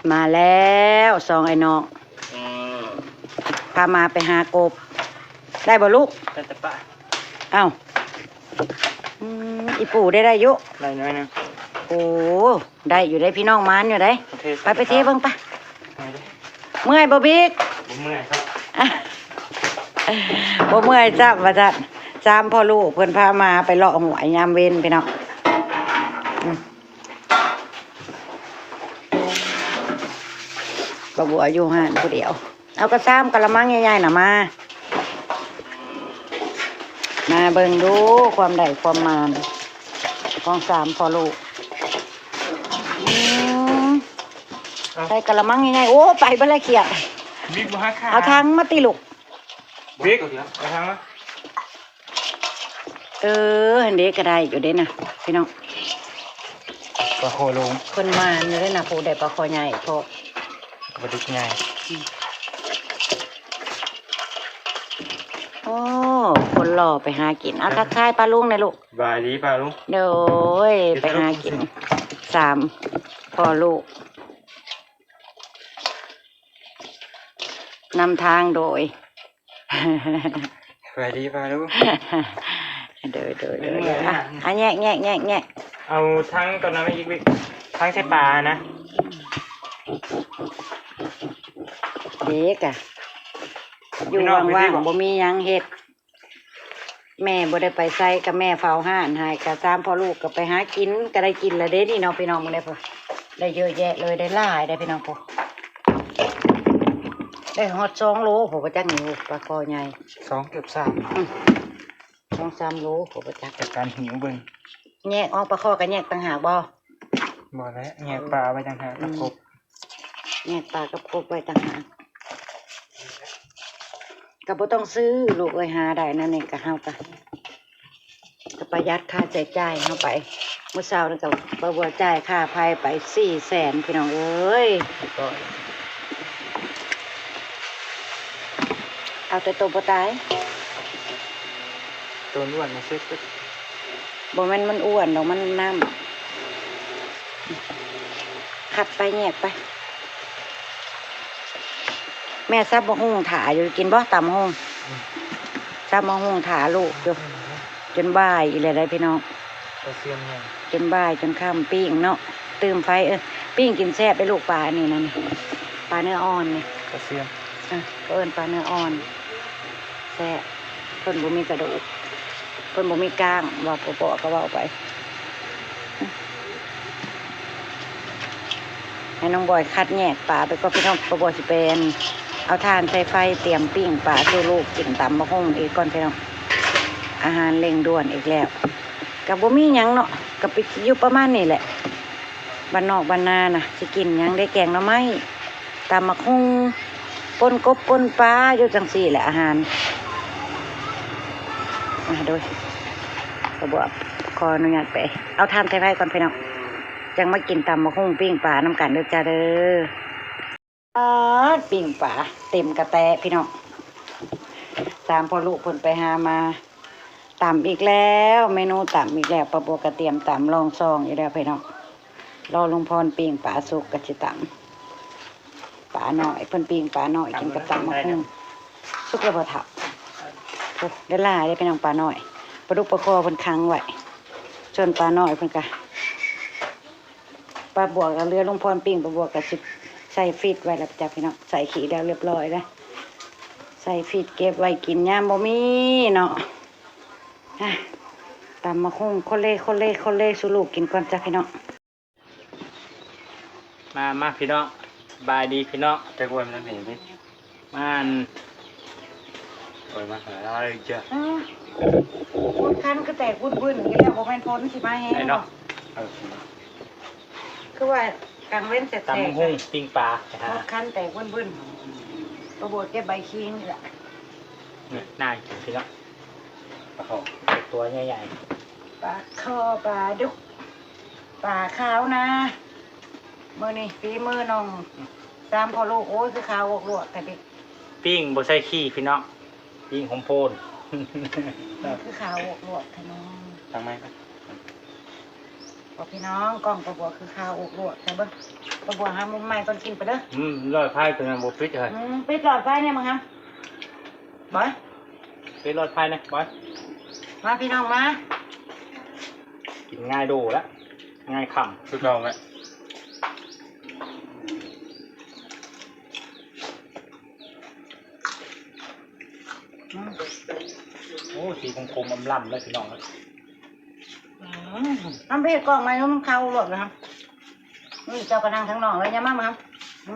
ມາແລ້ວສອງອ້າຍນ້ອງ ອືມ ພາມາໄປຫາກົບ ໄດ້ບໍ່ລູກ? ໄດ້ແຕ່ປາ. ອ້າວ ອືມ ອີ່ປູໄດ້ ໄດ້ຢູ່ ໄດ້ໜ້ອຍໜຶ່ງ. ໂອ້ ໄດ້ຢູ່ເດ້ພີ່ນ້ອງ ໝານຢູ່ເດ້. ໂອເຄ ໄປ ໄປເທເບິ່ງໄປ. ໄປເດ້. ເມື່ອຍບໍ່ບິກ? ບໍ່ເມື່ອຍຄັບ ບໍ່ເມື່ອຍຊ້ຳວ່າຊັ້ນ. ສາມພໍ່ລູກເພິ່ນພາມາໄປເລາະຫ້ວຍຍາມເວັນພີ່ນ້ອງ. ອືມ ປ້າບົວຢູ່ຮ້ານຜູ້ດຽວ. ເອົາກະຊາມກະລະມັງໃຫຍ່ໆນະມາ ມາເບິ່ງດູຄວາມໄດ້ຄວາມໝານຂອງສາມພໍ່ລູກ. ອືມ ເອົາ ໃສ່ກະລະມັງໃຫຍ່ໆ. ໂອ້ ໄປເບິດລະຂຽດ. ບິກບໍ່ຫາຂາ ເອົາຖັງມາຕິລູກ. ບິກ ເອົາຖັງມາ. ເອີ ຫັ້ນເດ້ ກະໄດ້ຢູ່ເດ້ນະພີ່ນ້ອງ. ປາຄໍໂລງ ເພິ່ນມາຢູ່ເດ້ນະ ຜູ້ໄດ້ປາຄໍໃຫຍ່ພໍ້ ປາດຸກໃຫຍ່. ອືມ ໂອ້ ຄົນຫຼໍ່ໄປຫາກິນ. ເອົາ ເອີ ທັກທາຍປ້າລຸງແດ່ລູກ. ສະບາຍດີປ້າລຸງ. ໂດຍ ໄປຫາກິນ ສາມພໍ່ລູກ ນຳທາງໂດຍ ສະບາຍດີປ້າລຸງ. ໂດຍ ໂດຍ ໂດຍ ເປັນເມື່ອຍນະ. ອ່ະ ແຍກ ແຍກ ແຍກ ແຍກ ເອົາຖັງກັບນ້ຳອີກ ຖັງໃສ່ປານະ. ເດ້ກະ ຢູ່ວ່າງໆ ບໍ່ມີຫຍັງເຮັດ. ແມ່ບໍ່ໄດ້ໄປໃສ ກະແມ່ເຝົ້າຮ້ານໃຫ້ ກະສາມພໍ່ລູກກະໄປຫາກິນ ກະໄດ້ກິນລະເດ້ນີ້ເນາະພີ່ນ້ອງ. ມື້ນີ້ພຸ້ນ ໄດ້ເຍອະແຍະເລີຍ ໄດ້ຫຼາຍໄດ໋ພີ່ນ້ອງ. ພຸ້ນ ໄດ້ຮອດສອງໂລພຸ້ນ ບໍ່ຈັກນີ້ ປາຄໍໃຫຍ່ ສອງ ເກືອບສາມ ອືມ ສອງສາມໂລພຸ້ນ ບໍ່ຈັກ. ຈັດການຫິ້ວເບິ່ງ ແຍກອອກ ປາຄໍກະແຍກຕ່າງຫາກບໍ່? ບໍ່ແຫຼະ ແຍກປາໄວ້ຕ່າງຫາກ ອືມ ກັບກົບ. ແຍກປາກັບກົບໄວ້ຕ່າງຫາກ ກະບໍ່ຕ້ອງຊື້ລູກເອີຍ ຫາໄດ້ແນວນີ້ກະ ເຮົາກະ ກະປະຢັດຄ່າໃຊ້ຈ່າຍເຮົາໄປ. ມື້ເຊົ້ານີ້ກະປ້າບົວຈ່າຍຄ່າໄຟໄປສີ່ແສນພີ່ນ້ອງເອີຍ. ເອົາແຕ່ໂຕບໍ່ຕາຍ ໂຕອ້ວນນະ ເຊັດ ບໍ່ແມ່ນມັນອ້ວນດອກ ມັນນ້ຳ. ຄັດໄປ ແຍກໄປ. ແມ່ສັບບັກຫຸ່ງຖ້າຢູ່ ກິນບໍ່ ຕຳບັກຫຸ່ງ? ອືມ ສັບບັກຫຸ່ງຖ້າລູກຢູ່ ອືມ ຈົນບ່າຍອີກແລ້ວໄດ໋ພີ່ນ້ອງ. ກະຊຽມຫຍັງ ຈົນບ່າຍຈົນຄ່ຳ ປີ້ງເນາະ ຕື່ມໄຟ. ເອີ ປີ້ງກິນແຊບເດ້ລູກ ປາອັນນີ້ນະ ປາເນື້ອອ່ອນນີ້ ກະຊຽມ. ເອີ ເຂົາເອີ້ນປາເນື້ອອ່ອນ ແຊບ. ເພິ່ນບໍ່ມີກະດູກ ເພິ່ນບໍ່ມີກ້າງ ເວົ້າເປາະໆກະເວົ້າໄປ. ໃຫ້ນ້ອງບອຍຄັດແຍກປາໄປກ່ອນພີ່ນ້ອງ. ປ້າບົວຊິໄປ ອັນ ເອົາຖ່ານໃສ່ໄຟ ຕຽມປີ້ງປາສູ່ລູກກິນ ຕຳບັກຫຸ່ງອີກກ່ອນພີ່ນ້ອງ. ອາຫານເລັ່ງດ່ວນອີກແລ້ວ ກະບໍ່ມີຫຍັງເນາະ ກະໄປຢູ່ປະມານນີ້ແຫຼະ. ບ້ານນອກບ້ານນານະ ຊິກິນຫຍັງເດ ແກງໜໍ່ໄມ້ ຕຳບັກຫຸ່ງ ປົ່ນກົບປົ່ນປາ ຢູ່ຈັ່ງຊີ້ແຫຼະອາຫານ. ອາ ໂດຍ ກະບອກ ຂໍອະນຸຍາດໄປເອົາຖ່ານໃສ່ໄຟກ່ອນພີ່ນ້ອງ ຈັ່ງມາກິນຕຳບັກຫຸ່ງປີ້ງປານຳກັນເດີຈ້າເດີ. ປາດ ປີ້ງປາເຕັມກະແຕະພີ່ນ້ອງ. ຕາມພໍ່ລູກເພິ່ນໄປຫາມາ ຕຳອີກແລ້ວ ເມນູຕຳອີກແລ້ວ. ປ້າບົວກະຕຽມຕຳລອງຊອງຢູ່ແລ້ວພີ່ນ້ອງ. ລໍລຸງພອນປີ້ງປາສຸກກະຊິຕຳປານ້ອຍ ເພິ່ນປີ້ງປານ້ອຍກິນກັບຕຳບັກຫຸ່ງ. ສຸກແລ້ວບໍ່ເຖົ້າ? ໂອ້ ໄດ້ຫຼາຍເດ້ພີ່ນ້ອງ ປານ້ອຍ. ປາດຸກປາຄໍເພິ່ນຂັງໄວ້ ສ່ວນປານ້ອຍເພິ່ນກະ ປ້າບົວກະເຫຼືອລຸງພອນປີ້ງ ປ້າບົວກະຊິໃສ່ຟຣີດໄວ້ແລ້ວຈ້າພີ່ນ້ອງ. ໃສ່ຂີ້ແລ້ວລຽບລ້ອຍແລ້ວ ໃສ່ຟຣີດເກັບໄວ້ກິນຍາມບໍ່ມີເນາະ. ອ່ະ ຕຳບັກຫຸ່ງ ໂຄເລ ໂຄເລ ໂຄເລ ສູ່ລູກກິນກ່ອນຈ້າພີ່ນ້ອງ. ມາ ມາພີ່ນ້ອງ ສະບາຍດີພີ່ນ້ອງ. ຈັກອວນມັນເປັນຫຍັງຕິ ມາ ອັນ ໂອ້ຍ ມາຫຼາຍເຈົ້າ. ອືມ ຄົນຄັນຄືແຕກວຸ້ນໆຢູ່ແລ້ວ ບໍ່ແມ່ນຝົນຊິມາແຮງເນາະ. ເອີ ຄືວ່າກາງເວັນແສກໆ ຕຳບັກຫຸ່ງ ປີ້ງປາ ຄົນຄັນແຕກວຸ້ນໆ. ປາບົວເກັບໃບຄີງນີ້ລະ ນີ້ນາຍພີ່ນ້ອງ. ປາຄໍ ຕົວໃຫຍ່ໆ ປາຄໍ ປາດຸກ ປາຂາວນາ. ມື້ນີ້ຝີມືນ້ອງ ອືມ ສາມພໍ່ລູກ. ໂອ້ຍ ຄືຂາວອວກລວກແທ້ຕິ ປີ້ງບໍ່ໃສ່ຂີ້ພີ່ນ້ອງ ປີ້ງຫົມໂພນ. ຄືຂາວອວກລວກແທ້ນ້ອງ. ຕັ້ງໄມ້ກ່ອນ. ພີ່ນ້ອງ ກ້ອງປ້າບົວຄືຄາວໂອກໂລດ ໃສ່ເບິ່ງ ປ້າບົວຫາມຸມໃໝ່ກ່ອນ ກິນໄປເດີ. ອືມ ຫຼອດໄຟຕົວນັ້ນບໍ່ປິດເຮີ້ຍ. ອືມ ປິດຫຼອດໄຟແດ່ ບັກຫຳ ບອຍ ປິດຫຼອດໄຟແດ່ ບອຍ. ມາພີ່ນ້ອງມາ ກິນງ່າຍໂດລະ ງ່າຍຄ່ຳຄືເກົ່າແຫຼະ. ອືມ ໂອ້ ສີຂົມໆ ອຳລຳເລີຍພີ່ນ້ອງເອີຍ. ອືມ ທຳເພດກ້ອງໃໝ່ ມັນເຂົ້າໂລດນະ. ນີ້ເຈົ້າກໍນັ່ງທາງນອກເລີຍ ຢ່າມາ ມາ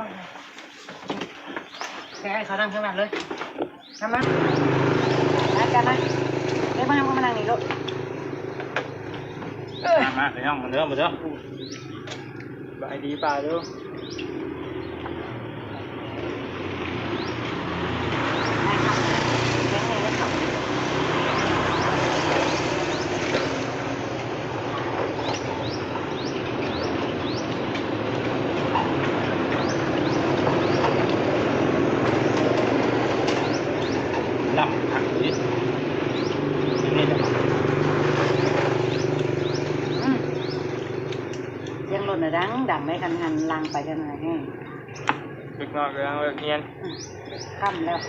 ມາ ແຕ່ໃຫ້ເຂົານັ່ງທາງນັ້ນເລີຍ ນຳມາ ມາກັນມາ ເດີ ມາ ມານັ່ງນີ້ລູກ. ເອີ ມາ ມາ ພີ່ນ້ອງ ມາເດີ ມາເດີ. ສະບາຍດີປ້າເດີ. ລຳຄັກອີ່ຫຼີ ນີ້ແຫຼະ. ອືມ ສຽງລົດນະດັງໆ ເດ້ ຄັນຫັນຫຼັງໄປທາງນັ້ນແຮງ. ເດັກນ້ອຍກຳລັງເລີກຮຽນ. ອືມ ຄ່ຳແລ້ວ.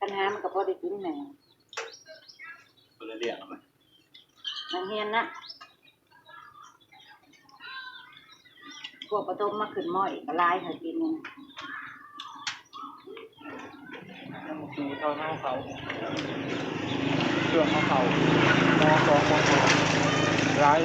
ຄັນຫາມັນກໍພໍໄດ້ກິນແດ່. ຄົນລະເລື່ອງແລ້ວມັນ ນັກຮຽນນະ ພວກປະຖົມມາຂຶ້ນ ມ.ອີກກໍຫຼາຍ ໃຫ້ປີນີ້. ເຄື່ອງເຂົ້າ ເຄື່ອງເຂົ້າ ມ.ສອງ ມ.ສອງ ຫຼາຍ.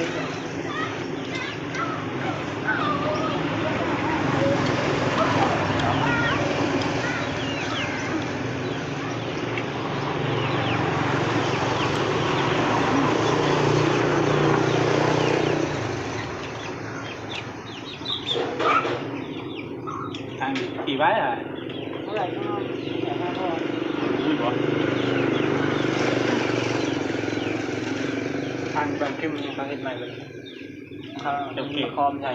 ທາງທີ່ໄວ້ ເມື່ອໄຫຼເນາະ ນີ້ບໍ່ ທາງບ້ານເຂັ້ມ ເຂົາເຮັດໃໝ່ເບິດ. ເຂົາເອົາມາຄອມໃສ່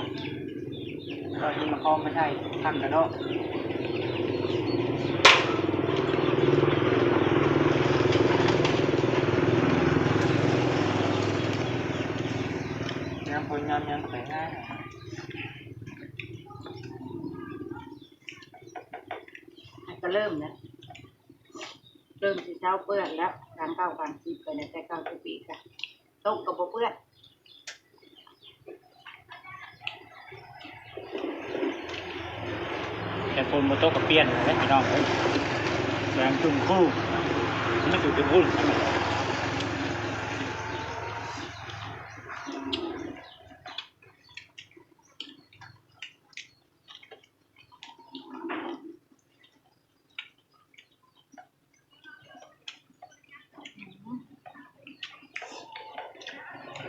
ເຂົາເອົາມາຄອມມາໃສ່ ທັນກະເນາະ. ຍາມຝົນຍາມຫຍັງໄປງານ ມັນກະເລີ່ມແລ້ວ ເລີ່ມຊິເຊົາເປື້ອນແລ້ວ ກາງເກົ້າກາງສິບໄປແລ້ວ ແຕ່ເກົ້າສິບປີກະຕົກກະບໍ່ເປື້ອນ. ແຕ່ຝົນບໍ່ຕົກກໍປ່ຽນແຫຼະພີ່ນ້ອງເອີຍ ແດງຈຸ່ມຄູ ມັນຢູ່ທີ່ພຸ້ນ.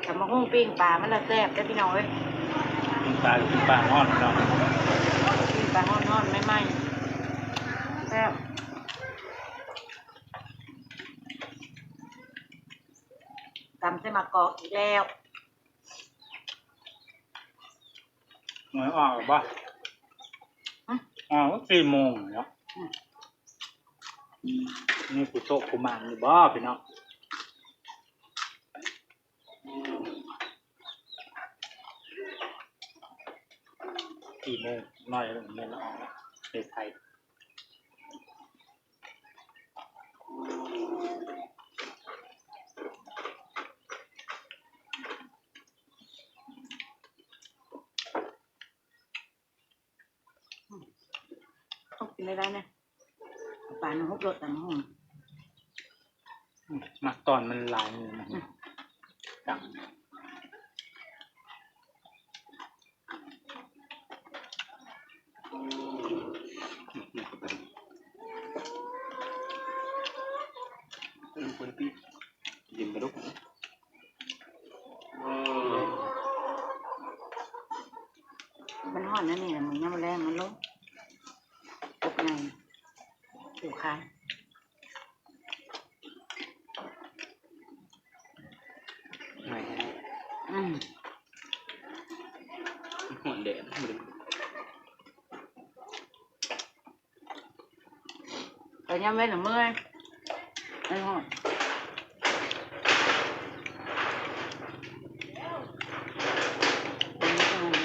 ຕຳບັກຫຸ່ງປີ້ງປາມັນລະແຊບເດີ້ພີ່ນ້ອງເອີຍ. ປີ້ງປາ ປີ້ງປາຮ້ອນພີ່ນ້ອງ ປີ້ງປາຮ້ອນໆ ໃໝ່ໆ ແຊບ. ຕຳໃສ່ໝາກກອກອີກແລ້ວ. ຫວຍອອກແລ້ວບໍ່? ຫຶ? ອອກສີ່ໂມງແລ້ວ. ອືມ ມີຜູ້ໂຊກຜູ້ໝານຢູ່ບໍ່ພີ່ນ້ອງ? ສີ່ໂມງໜ້ອຍແມ່ນອອກເຮັດໄທ. ອືມ ຕ້ອງກິນໄດ້ໆ ນະ ປານະ ຫົບລົດຕຳບັກຫຸ່ງ. ອືມ ມັກຕອນມັນຫຼາຍ ອືມ ຕຳ. ມັນຮ້ອນແນວນີ້ລະ ມື້ຍາມແລງມັນລົງ ກົບໃຫຍ່. ຢູ່ຄານ ອືມ ຮ້ອນແດດ ໄປຍາມເວັນນະເມື່ອຍ ມັນຮ້ອນ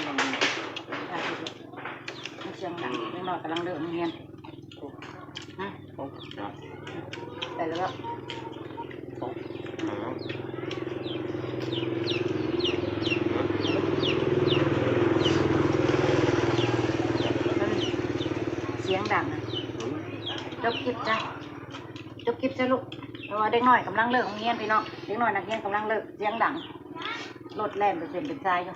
ມັນສຽງດັງ ເດັກນ້ອຍກຳລັງເລີກໂຮງຮຽນ ຮະ ໄປແລ້ວ ສຽງດັງ ຈົບຄລິບຈ້ະ ຈົບຄລິບຊະລູກ ເພາະວ່າເດັກນ້ອຍກຳລັງເລີກໂຮງຮຽນພີ່ນ້ອງ ເດັກນ້ອຍນັກຮຽນກຳລັງເລີກ ສຽງດັງ ລົດແລ່ນເປັນເສັ້ນເປັນສາຍຢູ່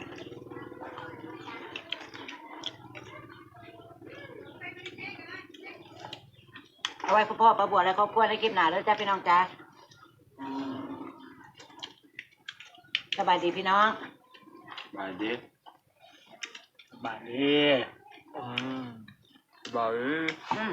ເອົາໄວ້ພໍໆ ປ້າບົວ ແລະ ຄອບຄົວໃນຄລິບໜ້າເດີຈ້າ ພີ່ນ້ອງຈ້າ ສະບາຍດີພີ່ນ້ອງ ສະບາຍດີ ສະບາຍດີ ອືມ ສະບາຍດີ ອືມ.